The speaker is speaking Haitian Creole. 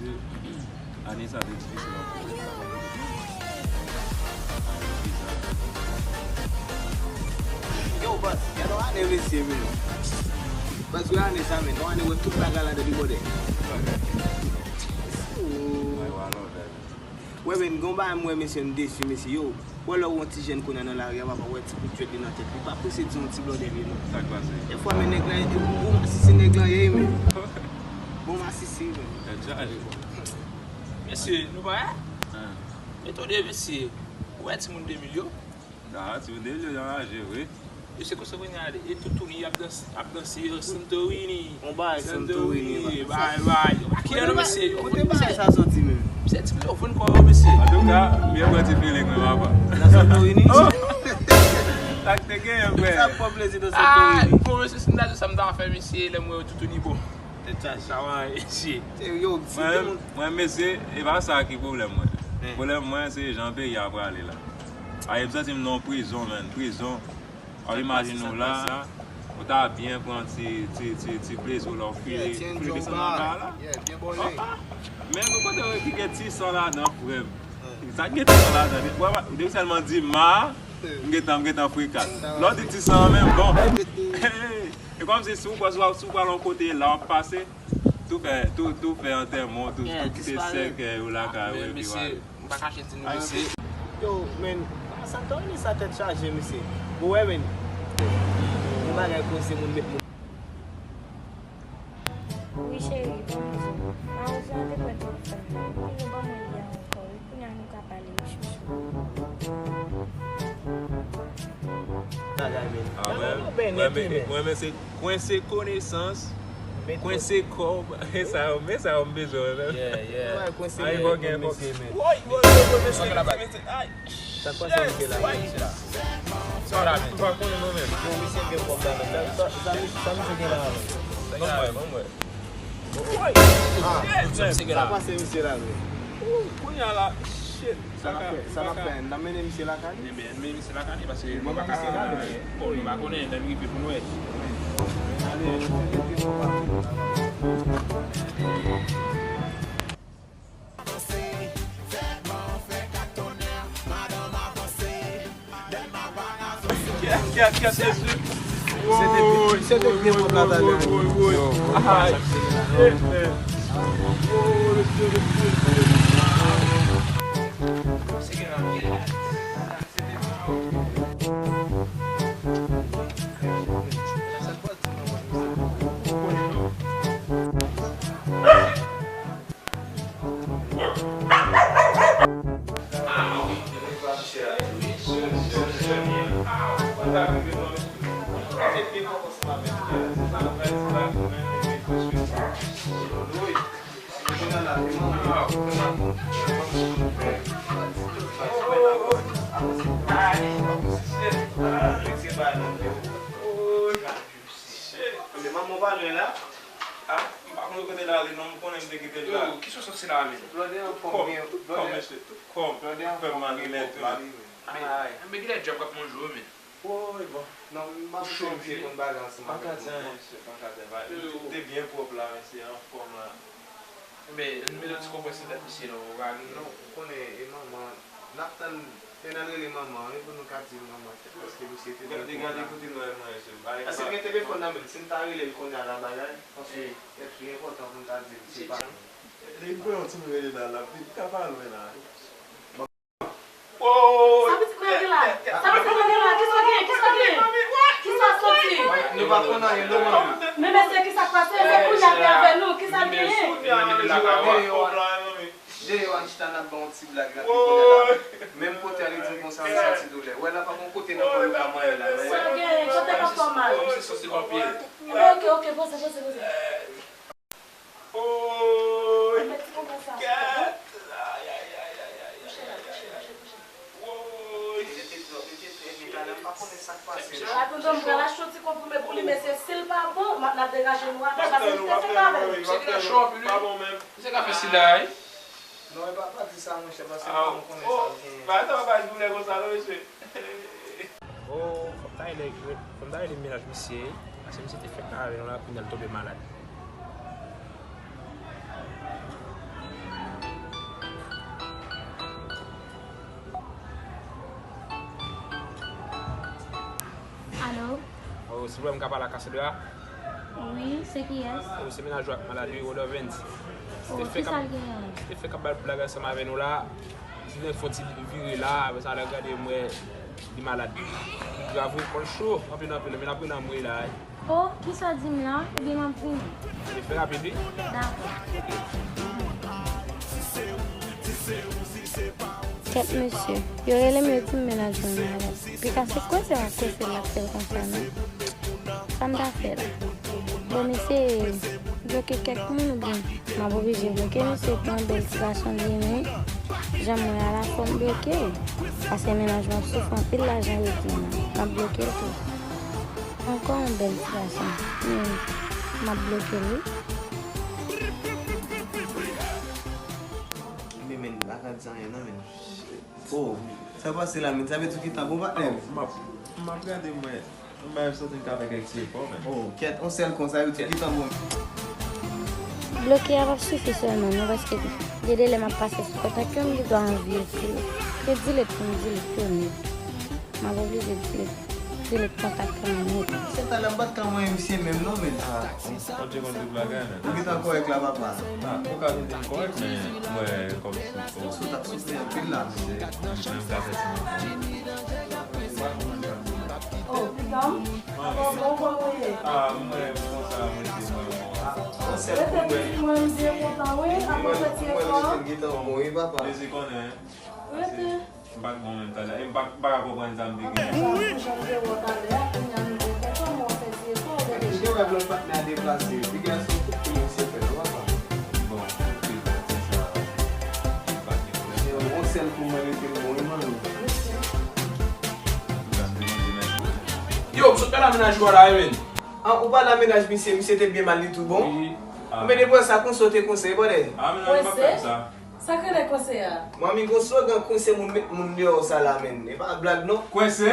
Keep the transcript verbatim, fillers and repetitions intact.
Ane sa te difisil anpil. Yo, bòs, gen yon ane mesye, men. Bòs, yon ane sa, men. Yon ane wè tout bagay ladan li bòdè. Ooh. Wè, men, gon bagay m wè, mesye, m desi, mesye. Yo, wè lè w wè yon ti jèn kounye a nan lari a, papa, wè ti kout djwèt li nan tèt li. Pa prese di yon ti blòdè li, non. Sa k pase? Dèfwa, men, nèg la, e, bon, bon, masisi nèg lan ye, men. Bon, masisi, men. Tèt chaje. Mesye, nou pa wè? Hein. Etone, mesye. Ou wè timoun de mil yo? Ah, timoun de mil yo anraje, wi. Yo se konsa kounye a, e toutouni ap danse, ap danse, yo, Santorini. On bagay Santorini, Santorini, bay, bay. Yo pa kiyan non, mesye. Kote bagay sa soti menm? Mesye, ti yo vann kò yo, mesye. Antouka, m byen pran ti feeling mwen, papa. Nan Santorini? Oh! Sa k te genyen, frè? Sa k pran plezi nan Santorini? Ah, bon, mesye, si m ta di sa, m ta fè, mesye, lè m wè yo toutouni bon. Tèt chaje. Sa va, mesye. Yo, si te moun. Mwen, mwen, mesye, e pa sa ki pwoblèm mwen. Pwoblèm mwen, se jan peyi a prale la. Aye, m santi m nan yon prizon, man. Prizon. W ap imajine w la, ou ta byen pran ti, ti, ti, ti plezi w la, w file, file desann nan kay la. Men, men kote w ki gen ti san ladan, frè m? Sa ki gen ti san ladan? Depi, depi w sèlman di ma, m gentan, m gentan frekas. Lè w di ti san an menm, bon. E kòmsi si w, si w pral yon kote la, w ap pase, tou fè, tou, tou fè antèman, tou, tou kite sèkèy ou lakay ou, epi w ale. M pa kache di nou, mesye. Yo, men, Santorini sa tèt chaje, mesye. Bon, wè, men. Yon bagay koze moun met moun. Wi, cheri, bonjou. Mawozo a te pran telefòn nan. Wi, nou ban mwen li a ankò, wi. Kounye a nou ka pale, wi, chouchou. Bagay, men. Ah, mwen, mwen, men, mwen, men, se kwense konesans, kwense kòb. E sa yo, men sa yo m bezwen wè, men. Yeah, yeah. Ay, fò gen, fò. Woy, woy, woy, woy, mesye, mesye, mesye, ay. Sa k pase misye la, men, misye la? Sa la, men. M pa konnen non, men. Bon, misye gen kòb la, men. Sa, sa, sa misye gen la, men? Ban m wè, ban m wè. Woy! Ah, sa k pase misye la, men? Ooh, kounye a la, shit. Sa n ap fè, sa n ap fè, n ap mennen misye lakay li? Ebyen, n mennen misye lakay li, paske nou pa ka, bon, nou pa konnen, lè n rive pou n wè. Kèt, kèt, kèt, mesye. Woy, woy, woy, woy, woy. Ay, shit, man. Woy, mesye, mesye, mesye. Shit. Manman w pa lwen la? Ah, m pa konn kote l ale non, m konnen m te kite l la. Yo, kisa w soti la, men? Blòdè an fòm byen, blòdè an fè m mal rilè tou. Ay. Men kilè djab k ap manje w, men? Woy, bon. Non, m ap eseye konn bagay ansanm avèk ou. Ou te byen pwòp la, mesye, anfòm la. Men, nou mete yon ti konprès nan tèt misye non, ou pa gen. Non, ou konnen, e manman, n ap tann, lè n al rele manman, e pou nou ka di l manman, paske misye te byen kontan. Gade, gade kote nou al mwen, mesye. Èske gen telefòn nan men l? Si n ta rele l kounye a la bagay, paske li enpòtan pou n ta di l, se pa nou. Li pran yon ti rele la, l ap vin, li ka pa lwen la. Sa pitit mwen gen la? Sa pitit mwen gen la? Kisa gen? Kisa gen? Kisa soti? Nou pa konn anyen non, manmi. Men mesye, kisa k pase? Se kounye a te avè nou. Kisa l genyen? Deyò a, deyò a, n chita n ap ba w ti blag la, pi kounye a la. Menm kote a, li di m konsa, m santi doulè. Wè la, pa gon kote nan kò nou ka manyen la. Sa gen, kote k ap fè w mal? Kòmsi soti gon pye. Oke, oke, poze, poze, poze. Oy! Kèt! Ay, ay, ay, ay, ay, ay, ay, ay. Woy! Atann, m pral achte yon ti konprime pou li, mesye, si l pa bon, m ap, n ap degaje nou atè, paske li te fèk avè l. Misye gentan cho anpil, wi. Misye ka fè sida, wi. Non, e pa, pa di sa, monchè, paske m pa konnen sa l genyen. Bagay sa pa bay doulè konsa, non, mesye. Oh, fò m ta rele, fò m ta rele mennaj misye, paske misye te fèk avè l, la, kounye a l tonbe malad. Silvouplè, m ka pale ak Cassandra? Wi, se kiyès? Oh, se mennaj ou ak malad wi, Rodovens. Oh, kisa l genyen? Li te fèk ap bay blag ansanm avè nou la. Li te fè yon ti vire la, apre sa lè gade m wè li malad. Li grav wi, kò l cho anpil anpil, men l ap vin anmwe la. Oh, kisa w di m la? Ebyen m ap vini. Li fè rapid wi. Dakò. Kèt mesye, yo rele m yo di m mennaj mwen malad. Pika se kwese w ap kwese l ap fè l konsa non. Sa m ta fè la? Bon, misye bloke kèk moun oubyen m ap oblije bloke misye pou yon bèl ti gason li ye, men jan m wè a la fò m bloke l. Paske mennaj mwen ap soufri anpil lajan yo di m nan. M ap bloke l tou. Ankò yon bèl ti gason. Men m ap bloke l wi. Men men, la ka di anyen non men. Oh, sa pase la men, sa vle di w gentan bon patnè m? M ap, m ap gade mwen. Mwen santi m ka fè kèk ti efò men. Oh, kèt, on sèl konsa yo di gentan bon. Bloke a p ap sifi sèlman non, paske gen de lè m ap pase sou kontak yo, m gen dwa anvi ekri yo. Se delete pou m delete yo nèt. M ap oblije delete, delete kontak lan nèt. Se talè m pa t ka manyen misye menm non men. Ah, Konte konte bagay men. Ou gentan kòrèk la papa? Ah, ou ka vin di m kòrèk men mwen kòm si Sou t ap soufri anpil la. menm ka fè ti mwen. Oh, piga m. Bon, bon, bon, wi. Ah, mwen konsa mwen se mwen bon. On sèl Rete pou mwen. pitit mwen, m byen kontan, wi. Ap fè ti efò. Mwen gentan bon wi papa. Dezi konnen. Rete. M pa t bon menm talè. E m pa pa ka konprann sa m te gen. Jan m te wè w talè a, kounye a nou byen kontan, mwen fè ti efò, ou tande? Misye wè lòt patnè a deplase. Piga se yon kout kou misye fè non papa. Bon, se sa. M pa gen pwoblèm. Se yon sèl pou mwen rete bon wi manmi. Yo, m sot pale a mennaj ou a la wi men. An ou pale a mennaj misye, misye te byen mal li tou bon? Wi. Ah. Men depi sa konsa w te konsa wi bòdè. Ah, men non, li pa fè m sa. Sa k rele konsa a? Manmi gon slogan konsa moun met moun deyò sa la men. E pa blag non. Kwese?